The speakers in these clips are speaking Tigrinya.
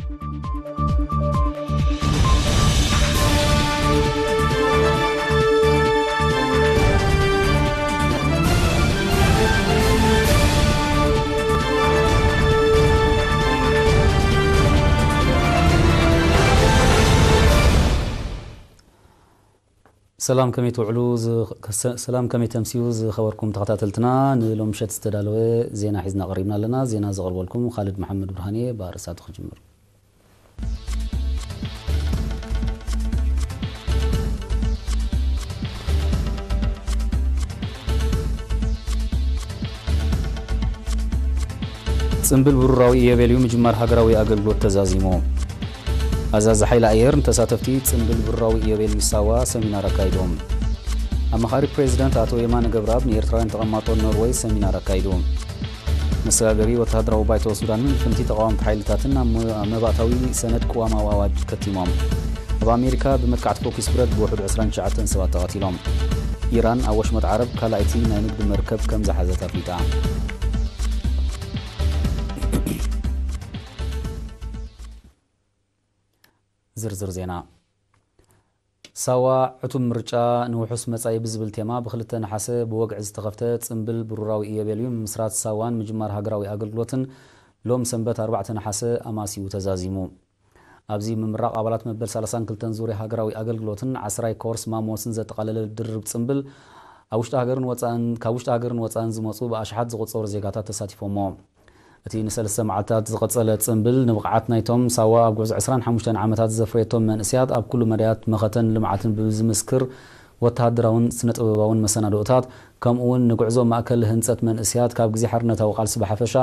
ሰላም ከመይ ትውዕሉ? ዝ-፣ ከሰ-፣ ሰላም ከመይ ተምስዩ? ዝኸበርኩም ተኸታተልትና፣ ንሎምሸት ዝተዳለወ ዜና ሒዝና ቀሪብና ኣለና። ዜና ዘቕርበልኩም ካልድ መሓመድ ብርሃን እየ። ብኣርእስታቱ ክጅምር። ጽምብል ብሩራዊ ኢዮቤልዩ ምጅማር ሃገራዊ ኣገልግሎት ተዛዚሙ። ኣዛዚ ሓይሊ ኣየር ንተሳተፍቲ ጽምብል ብሩራዊ ኢዮቤልዩ ሳዋ ሰሚናር ኣካይዶም። ኣማኻሪ ፕሬዚዳንት ኣቶ የማነ ገብረኣብ ንኤርትራውያን ተቐማጦ ኖርወይ ሰሚናር ኣካይዱ። መሰጋገሪ ወተሃደራዊ ባይቶ ሱዳንን ፍንቲ ተቓወምቲ ሓይልታትን ኣብ መ-፣ ኣብ መባእታዊ ሰነድ ቅዋማዊ ኣዋጅ ከቲሞም። ኣብ ኣሜሪካ ብመጥቃዕቲ ፎኪስ ብረት ብውሑድ ዕስራን ትሽዓተን ሰባት ተቐቲሎም። ኢራን ኣብ ወሽመጥ ዓረብ ካልኣይቲ ናይ ንግዲ መርከብ ከም ዝሓዘት ኣፍሊጣ። ዝርዝር ዜና። ሳዋ ዕቱብ ምርጫ ንውሑስ መጻኢ ብዝብል ቴማ ብክልተ ነሓሰ ብወግዒ ዝተኸፍተ ጽምብል ብሩራዊ ኢዮቤልዩ ምምስራት ሳዋን ምጅማር ሃገራዊ ኣገልግሎትን ሎም ሰንበት ኣርባዕተ ነሓሰ ኣማሲኡ ተዛዚሙ። ኣብዚ ምምራቕ ኣባላት መበል ሰላሳን ክልተን ዙርያ ሃገራዊ ኣገልግሎትን ዓስራይ ኮርስ ማሞስን ዘጠቓለለ ድርብ ጽምብል ኣብ ውሽጢ ሃገርን ወጻእን፣ ካብ ውሽጢ ሃገርን ወጻእን ዝመጹ ብኣሽሓት ዝቑጸሩ ዜጋታት ተሳቲፎሞ። እቲ ንሰለስተ መዓልታት ዝቐጸለ ጽምብል ንብቕዓት ናይቶም ሳዋ ኣብ ጉዕዞ ዕስራን ሓሙሽተን ዓመታት ዘፍረየቶም መንእሰያት ኣብ ኩሉ መዳያት መኸተን ልምዓትን ብዝምስክር ወተሃደራውን ስነ-ጥበባውን መሰናድኦታት፣ ከምኡ'ውን ንጉዕዞ ማእከል ህንጸት መንእሰያት ካብ ግዜ ሓርነታዊ ቃልሲ ብሓፈሻ፣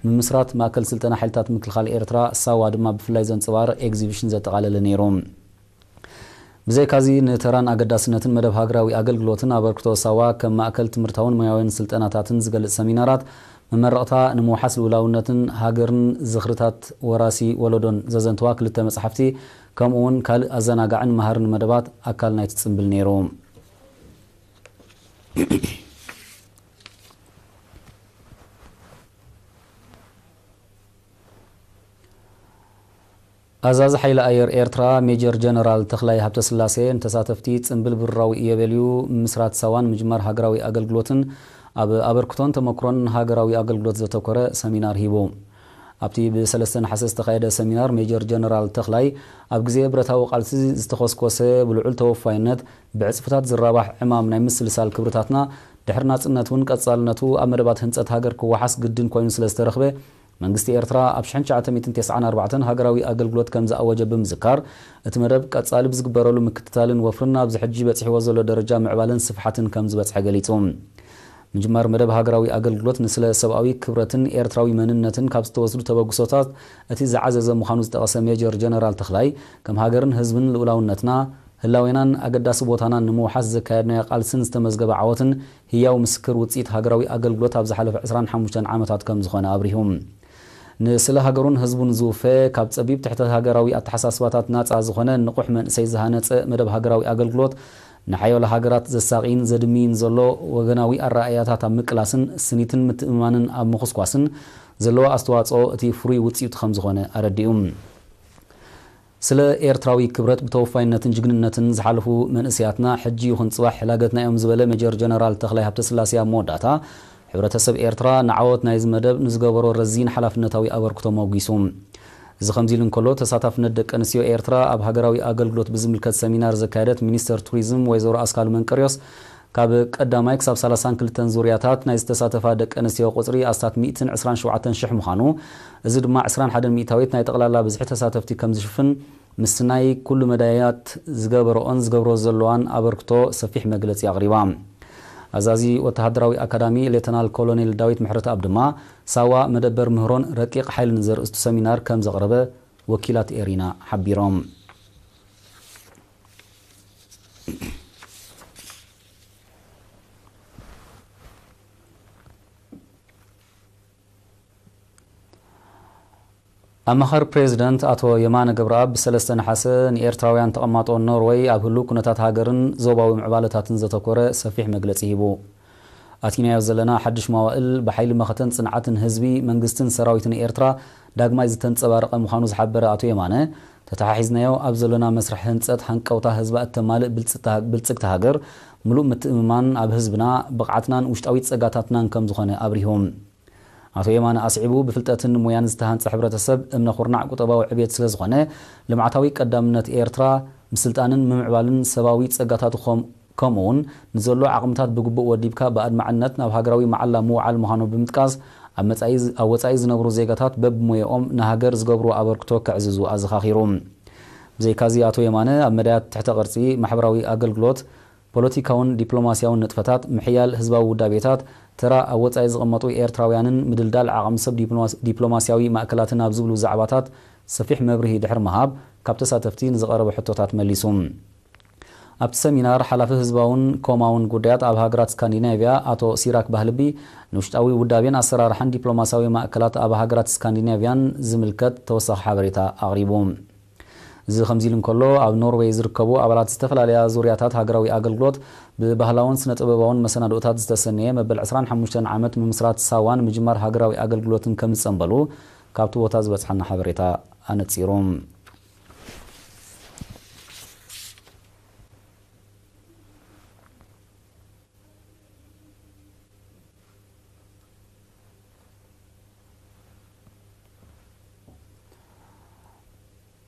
ምምስራት ማእከል ስልጠና ሓይልታት ምክልኻል ኤርትራ ሳዋ ድማ ብፍላይ ዘንጸባርቕ ኤግዚቢሽን ዘጠቓለለ ነይሩ። ብዘይካዚ፣ ንተራን ኣገዳስነትን መደብ ሃገራዊ ኣገልግሎትን ኣበርክቶ ሳዋ ከም ማእከል ትምህርታውን ሞያውን ስልጠናታትን ዝገልጽ ሰሚናራት፣ መመረቕታ ንምውሓስ ልኡላውነትን ሃገርን ዝኽርታት ወራሲ ወለዶን ዘዘንትዋ ክልተ መጻሕፍቲ፣ ከምኡ'ውን ካልእ ኣዘናጋዕን መሃርን መደባት ኣካል ናይቲ ጽምብል ነይሩ። ኣዛዚ ሓይሊ ኣየር ኤርትራ ሜጀር ጀነራል ተኽላይ ሃብተስላሴ ንተሳተፍቲ ጽምብል ብሩራዊ ኢዮቤልዩ ምስራት ሳዋን ምጅማር ሃገራዊ ኣገልግሎትን ኣብ ኣበርክቶን ተመክሮን ሃገራዊ ኣገልግሎት ዘተኮረ ሰሚናር ሂቡ። ኣብቲ ብሰለስተ ነሓሰ ዝተኻየደ ሰሚናር ሜጀር ጀነራል ተኽላይ ኣብ ግዜ ብረታዊ ቃልሲ ዝተኾስኮሰ ብልዑል ተወፋይነት ብዕጽፍታት ዝራባሕ ዕማም ናይ ምስልሳል ክብርታትና ድሕሪ ናጽነት እውን ቀጻልነቱ ኣብ መደባት ህንጸት ሃገር ክወሓስ ግድን ኮይኑ ስለ ዝተረኽበ መንግስቲ ኤርትራ ኣብ ሽሕን ትሽዓተ ሚእትን ተስዓን ኣርባዕተን ሃገራዊ ኣገልግሎት ከም ዝኣወጀ ብምዝካር፣ እቲ መደብ ቀጻሊ ብዝግበረሉ ምክትታልን ወፍርን ኣብዚ ሕጂ በጺሕዎ ዘሎ ደረጃ ምዕባለን ስፍሓትን ከም ዝበጽሐ ገሊጹ። ምጅማር መደብ ሃገራዊ ኣገልግሎት ንስለ ሰብኣዊ ክብረትን ኤርትራዊ መንነትን ካብ ዝተወስዱ ተበግሶታት እቲ ዝዓዘዘ ምዃኑ ዝጠቐሰ ሜጀር ጀነራል ተኽላይ፣ ከም ሃገርን ህዝብን ልኡላውነትና፣ ህላዌናን ኣገዳሲ ቦታናን ንምውሓስ ዘካየድናዮ ቃልስን ዝተመዝገበ ዓወትን ህያው ምስክር ውጽኢት ሃገራዊ ኣገልግሎት ኣብ ዝሓለፈ ዕስራን ሓሙሽተን ዓመታት ከም ዝኾነ ኣብሪሁ። ንስለ ሃገሩን ህዝቡን ዝውፈ፣ ካብ ጸቢብ ትሕተ ሃገራዊ ኣተሓሳስባታት ናጻ ዝኾነ ንቑሕ መንእሰይ ዝሃነጸ መደብ ሃገራዊ ኣገልግሎት፣ ንሓያሎ ሃገራት ዘሳቕይን ዘድምይን ዘሎ ወገናዊ ኣረኣእያታት ኣብ ምቅላስን ስኒትን ምትእምማንን ኣብ ምኹስኳስን ዘለዎ ኣስተዋጽኦ እቲ ፍሩይ ውጽኢቱ ከም ዝኾነ ኣረዲኡ። ስለ ኤርትራዊ ክብረት ብተወፋይነትን ጅግንነትን ዝሓለፉ መንእሰያትና ሕጂ ይኹን ጽባሕ ሕላገትና እዮም ዝበለ ሜጀር ጀነራል ተኽላይ ሃብተስላሴ ኣብ መወዳእታ፣ ሕብረተሰብ ኤርትራ ንዓወት ናይዚ መደብ ንዝገበሮ ረዚን ሓላፍነታዊ ኣበርክቶ መጒሱ። እዚ ከምዚ ኢሉ እንከሎ፣ ተሳታፍነት ደቂ ኣንስትዮ ኤርትራ ኣብ ሃገራዊ ኣገልግሎት ብዝምልከት ሰሚናር ዘካየደት ሚኒስተር ቱሪዝም ወይዘሮ ኣስካሉ መንቀርዮስ፣ ካብ ቀዳማይ ክሳብ ሰላሳን ክልተን ዙርያታት ናይ ዝተሳተፋ ደቂ ኣንስትዮ ቁጽሪ ኣስታት ሚእትን ዕስራን ሸውዓተን ሽሕ ምዃኑ፣ እዚ ድማ ዕስራን ሓደን ሚእታዊት ናይ ጠቕላላ ብዝሒ ተሳተፍቲ ከም ዝሽፍን፣ ምስቲ ናይ ኩሉ መዳያት ዝገበረኦን ዝገብሮ ዘለዋን ኣበርክቶ ሰፊሕ መግለጺ ኣቕሪባ። ኣዛዚ ወተሃደራዊ ኣካዳሚ ሌተናል ኮሎኔል ዳዊት ምሕረተኣብ ድማ፣ ሳዋ መደበር ምህሮን ረቂቕ ሓይልን ዘርእስቱ ሰሚናር ከም ዘቕረበ ወኪላት ኤሪና ሓቢሮም። ኣማኻሪ ፕሬዚደንት ኣቶ የማነ ገብረኣብ ብሰለስተ ነሓሰ ንኤርትራውያን ተቐማጦ ኖርወይ ኣብ ህሉው ኩነታት ሃገርን ዞባዊ ምዕባለታትን ዘተኮረ ሰፊሕ መግለጺ ሂቡ። ኣቲናዮ ዘለና ሓድሽ መዋእል ብሓይሊ መኸተን ጽንዓትን ህዝቢ፣ መንግስትን ሰራዊትን ኤርትራ ዳግማይ ዝተንጸባረቐ ምዃኑ ዝሓበረ ኣቶ የማነ፣ ተተሓሒዝናዮ ኣብ ዘሎና መስርሕ ህንጸት ሃንቀውታ ህዝባ እተማልእ ብልጽታ-፣ ብልጽግቲ ሃገር ምሉእ ምትእምማን ኣብ ህዝብና፣ ብቕዓትናን ውሽጣዊ ጸጋታትናን ከም ዝኾነ ኣብሪሁ። ኣቶ የማነ ኣስዒቡ፣ ብፍልጠትን ሞያን ዝተሃንጸ ሕብረተሰብ እምነ ኩርናዕ ቁጠባዊ ዕብየት ስለ ዝኾነ፣ ልምዓታዊ ቀዳምነት ኤርትራ ምስልጣንን ምምዕባልን ሰባዊ ጸጋታቱ ከም-፣ ከምኡ እውን ንዘሎ ዓቕምታት ብግቡእ ወዲብካ ብኣድማዕነት ናብ ሃገራዊ መዓላ ምውዓል ምዃኑ ብምጥቃስ፣ ኣብ መጻኢ ዝ-፣ ኣብ ወጻኢ ዝነብሩ ዜጋታት በብሞያኦም ንሃገር ዝገብርዎ ኣበርክቶ ከዕዝዙ ኣዘኻኺሩ። ብዘይካዚ ኣቶ የማነ ኣብ መዳያት ትሕተ ቅርጺ፣ ማሕበራዊ ኣገልግሎት፣ ፖለቲካውን ዲፕሎማስያውን ንጥፈታት፣ ምሕያል ህዝባዊ ውዳቤታት፣ ተራ ኣብ ወጻኢ ዝቕመጡ ኤርትራውያንን ምድልዳል ዓቕሚ ሰብ ዲፕሎማስ-፣ ዲፕሎማስያዊ ማእከላትን ኣብ ዝብሉ ዛዕባታት ሰፊሕ መብርሂ ድሕሪ ምሃብ፣ ካብ ተሳተፍቲ ንዝቐረበ ሕቶታት መሊሱ። ኣብቲ ሰሚናር፣ ሓላፊ ህዝባውን ኮማውን ጉዳያት ኣብ ሃገራት ስካንዲናቭያ ኣቶ ሲራክ ባህልቢ፣ ንውሽጣዊ ውዳቤን ኣሰራርሓን ዲፕሎማስያዊ ማእከላት ኣብ ሃገራት ስካንዲናቭያን ዝምልከት ተወሳኺ ሓበሬታ ኣቕሪቡ። እዚ ከምዚ ኢሉ እንከሎ፣ ኣብ ኖርዌይ ዝርከቡ ኣባላት ዝተፈላለያ ዙርያታት ሃገራዊ ኣገልግሎት፣ ብባህላውን ስነ-ጥበባውን መሰናድኦታት ዝተሰነየ መበል ዕስራን ሓሙሽተን ዓመት ምምስራት ሳዋን ምጅማር ሃገራዊ ኣገልግሎትን ከም ዝጸንበሉ ካብቲ ቦታ ዝበጽሓና ሓበሬታ ኣነጺሩ።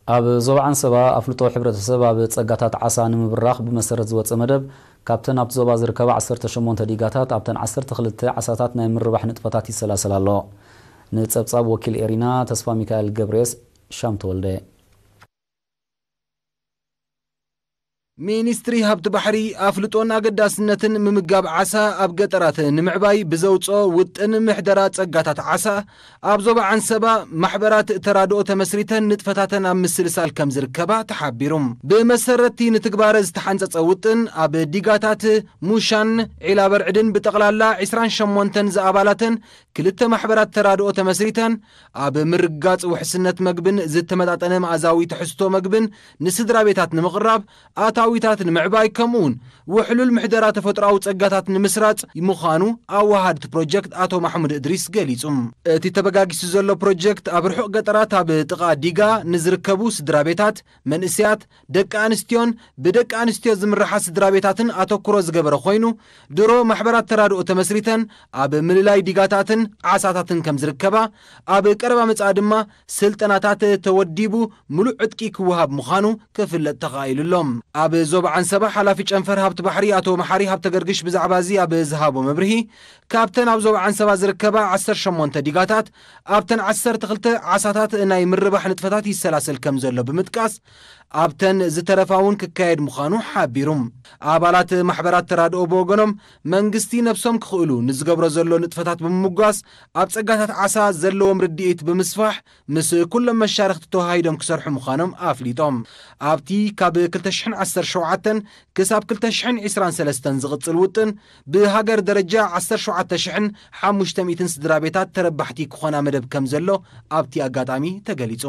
ኣብ ዞባ ዓንሰባ ኣፍልጦ ሕብረተሰብ ኣብ ጸጋታት ዓሳ ንምብራኽ ብመሰረት ዝወጸ መደብ፣ ካብተን ኣብቲ ዞባ ዝርከባ ዓሰርተ ሸሞንተ ዲጋታት ኣብተን ዓሰርተ ክልተ ዓሳታት ናይ ምርባሕ ንጥፈታት ይሰላሰል ኣሎ። ንጸብጻብ ወኪል ኤሪና ተስፋ ሚካኤል ገብርኤስ ሻም ተወልደ። ሚኒስትሪ ሃብቲ ባሕሪ ኣፍልጦን ኣገዳስነትን ምምጋብ ዓሳ ኣብ ገጠራት ንምዕባይ ብዘውፅኦ ውጥን ምሕደራ ጸጋታት ዓሳ ኣብ ዞባ ዓንሰባ ማሕበራት ተራድኦ ተመስሪተን ንጥፈታተን ኣብ ምስልሳል ከም ዝርከባ ተሓቢሩ። ብመሰረቲ ንትግባረ ዝተሓንጸጸ ውጥን ኣብ ዲጋታት ሙሻን ዒላ በርዕድን ብጠቕላላ ዕስራን ሸሞንተን ዝኣባላተን ክልተ ማሕበራት ተራድኦ ተመስሪተን ኣብ ምርጋጽ ውሕስነት መግብን ዝተመጣጠነ መኣዛዊ ትሕዝቶ መግብን ንስድራ ቤታት ንምቕራብ ኣታዊታት ንምዕባይ ከምኡውን ውሕሉል ምሕደራ ተፈጥሮኣዊ ጸጋታት ንምስራጽ ምዃኑ ኣወሃድቲ ፕሮጀክት ኣቶ ማሕሙድ እድሪስ ገሊጹ። እቲ ተበጋጊሱ ዘሎ ፕሮጀክት ኣብ ርሑቕ ገጠራት ኣብ ጥቓ ዲጋ ንዝርከቡ ስድራ ቤታት፣ መንእሰያት፣ ደቂ ኣንስትዮን ብደቂ ኣንስትዮ ዝምርሓ ስድራ ቤታትን ኣተኩሮ ዝገበረ ኮይኑ፣ ድሮ ማሕበራት ተራድኦ ተመስሪተን ኣብ ምልላይ ዲጋታትን ዓሳታትን ከም ዝርከባ፣ ኣብ ቀረባ መጻኢ ድማ ስልጠናታት ተወዲቡ ምሉእ ዕጥቂ ክወሃብ ምዃኑ ክፍለጥ ተኻኢሉ ኣሎ። ኣብ ዞባ ዓንሰባ ሓላፊ ጨንፈር ሃብቲ ባሕሪ ኣቶ መሓሪ ሃብተገርግሽ ብዛዕባ እዚ ኣብ ዝሃቦ መብርሂ፣ ካብተን ኣብ ዞባ ዓንሰባ ዝርከባ ዓሰርተ ሸሞንተ ዲጋታት ኣብተን ዓሰርተ ክልተ ዓሳታት ናይ ምርባሕ ንጥፈታት ይሰላሰል ከም ዘሎ ብምጥቃስ፣ ኣብተን ዝተረፋ እውን ክካየድ ምዃኑ ሓቢሩ። ኣባላት ማሕበራት ተራድኦ ብወገኖም፣ መንግስቲ ነብሶም ክኽእሉ ንዝገብሮ ዘሎ ንጥፈታት ብምምጓስ፣ ኣብ ጸጋታት ዓሳ ዘለዎም ርድኢት ብምስፋሕ፣ ምስ ኩሎም መሻርኽቲ ተወሃሂዶም ክሰርሑ ምዃኖም ኣፍሊጦም። ኣብቲ ካብ ክልተ ሽሕን ዓሰርተ ሸውዓተን ክሳብ ክልተ ሽሕን ዕስራን ሰለስተን ዝቕጽል ውጥን፣ ብሃገር ደረጃ ዓሰርተ ሸውዓተ ሽሕን ሓሙሽተ ሚእትን ስድራ ቤታት ተረባሕቲ ክኾና መደብ ከም ዘሎ ኣብቲ ኣጋጣሚ ተገሊጹ።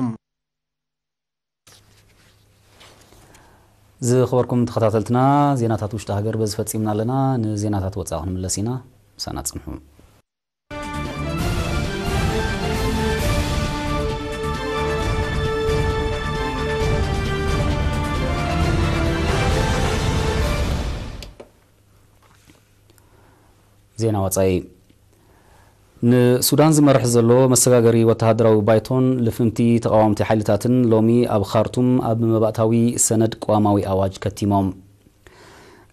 ዝኸበርኩም ተኸታተልትና፣ ዜናታት ውሽጢ ሃገር በዚ ፈጺምና ኣለና። ንዜናታት ወጻኢ ክንምለስ ኢና። ምሳና ጽንሑ። ዜና ወጻኢ። ንሱዳን ዝመርሕ ዘሎ መሰጋገሪ ወተሃደራዊ ባይቶን ልፍንቲ ተቓወምቲ ሓይልታትን ሎሚ ኣብ ካርቱም ኣብ መባእታዊ ሰነድ ቅዋማዊ ኣዋጅ ከቲሞም።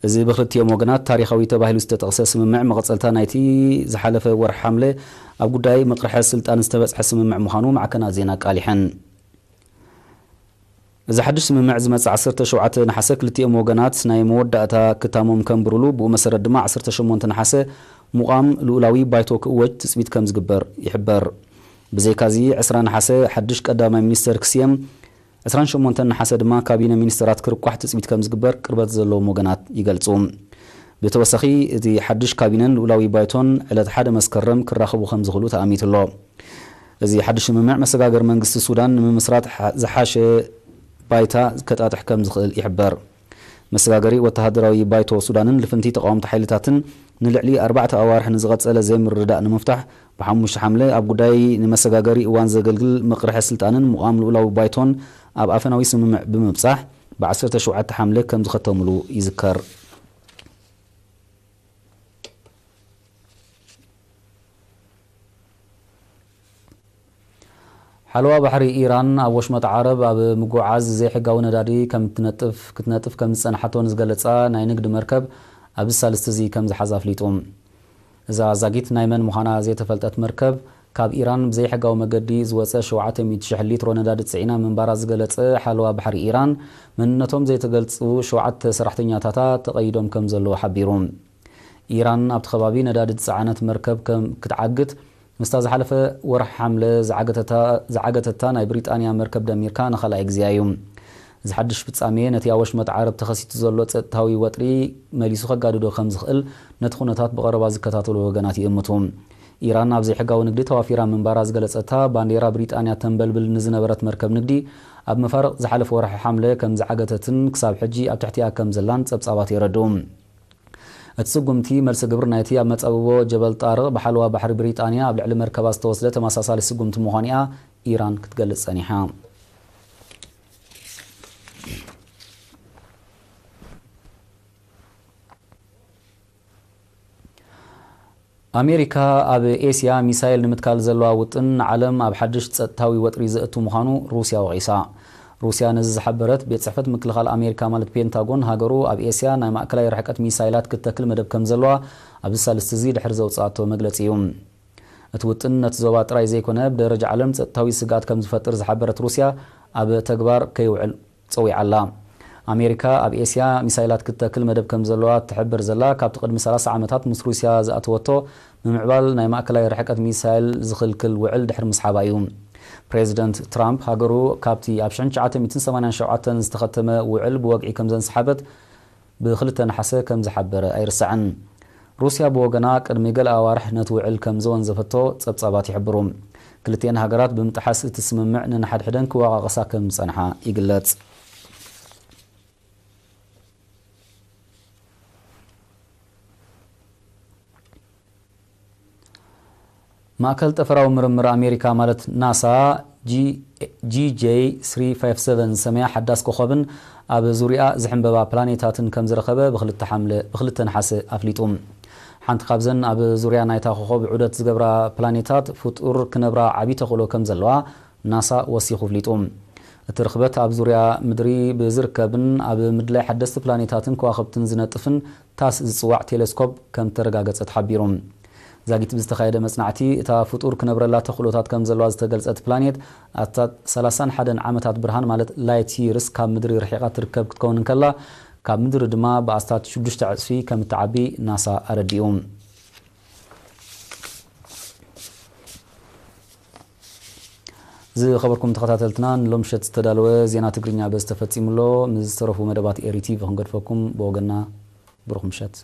እዚ ብክልቲኦም ወገናት ታሪኻዊ ተባሂሉ ዝተጠቕሰ ስምምዕ መቐጸልታ ናይቲ ዝሓለፈ ወርሒ ሓምለ ኣብ ጉዳይ ምቕርሐ ስልጣን ዝተበጽሐ ስምምዕ ምዃኑ ማዕከናት ዜና ኣቃሊሐን። እዚ ሓድሽ ስምምዕ ዝመጽእ ዓሰርተ ሸውዓተ ነሓሰ ክልቲኦም ወገናት ናይ መወዳእታ ክታሞም ከንብሩሉ፣ ብኡ መሰረት ድማ ዓሰርተ ሸሞንተ ነሓሰ ምቋም ልኡላዊ ባይቶ ክእወጅ ትጽቢት ከም ዝግበር ይሕበር። ብዘይካዚ ዕስራ ነሓሰ ሓድሽ ቀዳማይ ሚኒስተር ክስየም፣ ዕስራን ሸሞንተን ነሓሰ ድማ ካቢነ ሚኒስተራት ክርቋሕ ትጽቢት ከም ዝግበር ቅርበት ዘለዎም ወገናት ይገልጹ። ብተወሳኺ፣ እቲ ሓድሽ ካቢነን ልኡላዊ ባይቶን ዕለት ሓደ መስከረም ክራኸቡ ከም ዝኽእሉ ተኣሚቱ ኣሎ። እዚ ሓድሽ ስምምዕ መሰጋገሪ መንግስቲ ሱዳን ንምምስራት ሓ-፣ ዝሓሸ ባይታ ከጣጥሕ ከም ዝኽእል ይሕበር። መሰጋገሪ ወተሃደራዊ ባይቶ ሱዳንን ልፍንቲ ተቃወምቲ ሓይልታትን ንልዕሊ ኣርባዕተ ኣዋርሕ ንዝቐጸለ ዘይምርድዳእ ንምፍታሕ፣ ብሓሙሽተ ሓምለ ኣብ ጉዳይ ንመሰጋገሪ እዋን ዘገልግል መቕርሒ ስልጣንን ምቋም ልኡላዊ ባይቶን ኣብ ኣፈናዊ ስምምዕ ብምብጻሕ፣ ብ ዓሰርተ ሸውዓተ ሓምለ ከም ዝኸተምሉ ይዝከር። ሓለዋ ባሕሪ ኢራን ኣብ ወሽመጥ ዓረብ ኣብ ምጉዓዝ ዘይሕጋዊ ነዳዲ ከም ትነጥፍ፣ ክትነጥፍ ከም ዝጸንሓቶ ንዝገለጻ ናይ ንግዲ መርከብ ኣብዚ ሳልስቲ እዚ ከም ዝሓዛ ኣፍሊጡ። እዛ ዛጊት ናይ መን ምዃና ዘይተፈልጠት መርከብ፣ ካብ ኢራን ብዘይሕጋዊ መገዲ ዝወጸ ሸውዓተ ሚእቲ ሺሕ ሊትሮ ነዳዲ ጽዒና ምንባራ ዝገለጸ ሓለዋ ባሕሪ ኢራን፣ መንነቶም ዘይተገልጹ ሸውዓተ ሰራሕተኛታታ ተቐይዶም ከም ዘለዉ ሓቢሩ። ኢራን ኣብቲ ከባቢ ነዳዲ ዝጸዓነት መርከብ ከም ክትዓግት ምስታ ዝሓለፈ ወርሒ ሓምለ ዝዓገተታ፣ ዝዓገተታ ናይ ብሪጣንያ መርከብ ደሚርካ ንኻልኣይ ግዜኣ እዩ። እዚ ሓድሽ ፍጻሜ ነቲ ኣብ ወሽመጥ ዓረብ ተኸሲቱ ዘሎ ጸጥታዊ ወጥሪ መሊሱ ከጋድዶ ከም ዝኽእል ነቲ ኩነታት ብቐረባ ዝከታተሉ ወገናት ይእምቱ። ኢራን ኣብ ዘይሕጋዊ ንግዲ ተዋፊራ ምንባራ ዝገለጸታ ባንዴራ ብሪጣንያ ተንበልብል ንዝነበረት መርከብ ንግዲ ኣብ መፋርቕ ዝሓለፈ ወርሒ ሓምለ ከም ዝዓገተትን ክሳብ ሕጂ ኣብ ትሕቲኣ ከም ዘላን ጸብጻባት የረድኡ። እቲ ስጉምቲ መልሲ ግብሪ ናይቲ ኣብ መጻብቦ ጀበል ጣርቕ ብሓለዋ ባሕሪ ብሪጣንያ ኣብ ልዕሊ መርከባ ዝተወስደ ተመሳሳሊ ስጉምቲ ምዃኑ እያ ኢራን ክትገልጽ ጸኒሓ። ኣሜሪካ ኣብ ኤስያ ሚሳይል ንምትካል ዘለዋ ውጥን ንዓለም ኣብ ሓድሽ ጸጥታዊ ወጥሪ ዘእቱ ምዃኑ ሩስያ ወቒሳ። ሩስያ ነዚ ዝሓበረት፣ ቤት ጽሕፈት ምክልኻል ኣሜሪካ ማለት ፔንታጎን፣ ሃገሩ ኣብ ኤስያ ናይ ማእከላይ ርሕቀት ሚሳይላት ክትተክል መደብ ከም ዘለዋ ኣብዚ ሳልስቲ እዚ ድሕሪ ዘውጽኣቶ መግለጺ እዩ። እቲ ውጥን ነቲ ዞባ ጥራይ ዘይኮነ፣ ብደረጃ ዓለም ጸጥታዊ ስግኣት ከም ዝፈጥር ዝሓበረት ሩስያ፣ ኣብ ተግባር ከይውዕል ጸዊዓ ኣላ። ኣሜሪካ ኣብ ኤስያ ሚሳይላት ክትተክል መደብ ከም ዘለዋ ትሕብር ዘላ፣ ካብቲ ቅድሚ ሰላሳ ዓመታት ምስ ሩስያ ዝኣተወቶ ምምዕባል ናይ ማእከላይ ርሕቀት ሚሳይል ዝኽልክል ውዕል ድሕሪ ምስሓባ እዩ። ፕሬዚደንት ትራምፕ፣ ሃገሩ ካብቲ ኣብ ሽሕን ትሽዓተ ሚእትን ሰማንያን ሸውዓተን ዝተኸተመ ውዕል ብወግዒ ከም ዘንሰሓበት ብክልተ ነሓሰ ከም ዝሓበረ ኣይርሳዕን። ሩስያ ብወገና፣ ቅድሚ ገለ ኣዋርሕ ነቲ ውዕል ከም ዘወንዘፈቶ ጸብጻባት ይሕብሩ። ክልቲኤን ሃገራት ብምጥሓስ እቲ ስምምዕ፣ ንንሓድሕደን ክወቓቐሳ ከም ዝጸንሓ ይግለጽ። ማእከል ጠፈራዊ ምርምር ኣሜሪካ ማለት ናሳ፣ ጂ ጄ ስሪ ፋይቭ ሰቨን ዝሰመያ ሓዳስ ኮኾብን ኣብ ዙርያኣ ዝሕንበባ ፕላኔታትን ከም ዝረኸበ ብክልተ ሓምለ፣ ብክልተ ነሓሰ ኣፍሊጡ። ሓንቲ ካብዘን ኣብ ዙርያ ናይታ ኮኾብ ዑደት ዝገብራ ፕላኔታት፣ ፍጡር ክነብራ ዓቢ ተኽእሎ ከም ዘለዋ ናሳ ወሲኹ ኣፍሊጡ። እቲ ርኽበት፣ ኣብ ዙርያ ምድሪ ብዝርከብን ኣብ ምድላይ ሓደስቲ ፕላኔታትን ከዋኽብትን ዝነጥፍን ታስ ዝጽዋዕ ቴሌስኮፕ ከም ተረጋገጸ ተሓቢሩ። ዛጊት ብዝተኻየደ መጽናዕቲ፣ እታ ፍጡር ክነብረላ ተኽእሎታት ከም ዘለዋ ዝተገልጸት ፕላኔት፣ ኣስታት ሰላሳን ሓደን ዓመታት ብርሃን፣ ማለት ላይት ይርስ፣ ካብ ምድሪ ርሒቓ ትርከብ ክትከውን እንከላ፣ ካብ ምድሪ ድማ ብኣስታት ሽዱሽተ ዕጽፊ ከም እትዓቢ ናሳ ኣረዲኡ። ዝኸበርኩም ተኸታተልትና፣ ንሎምሸት ዝተዳለወ ዜና ትግርኛ በዚ ተፈጺሙ ኣሎ። ምስ ዝተረፉ መደባት ኤሪ ቲቪ ክንገድፈኩም። ብወገንና፣ ብሩኽ ምሸት።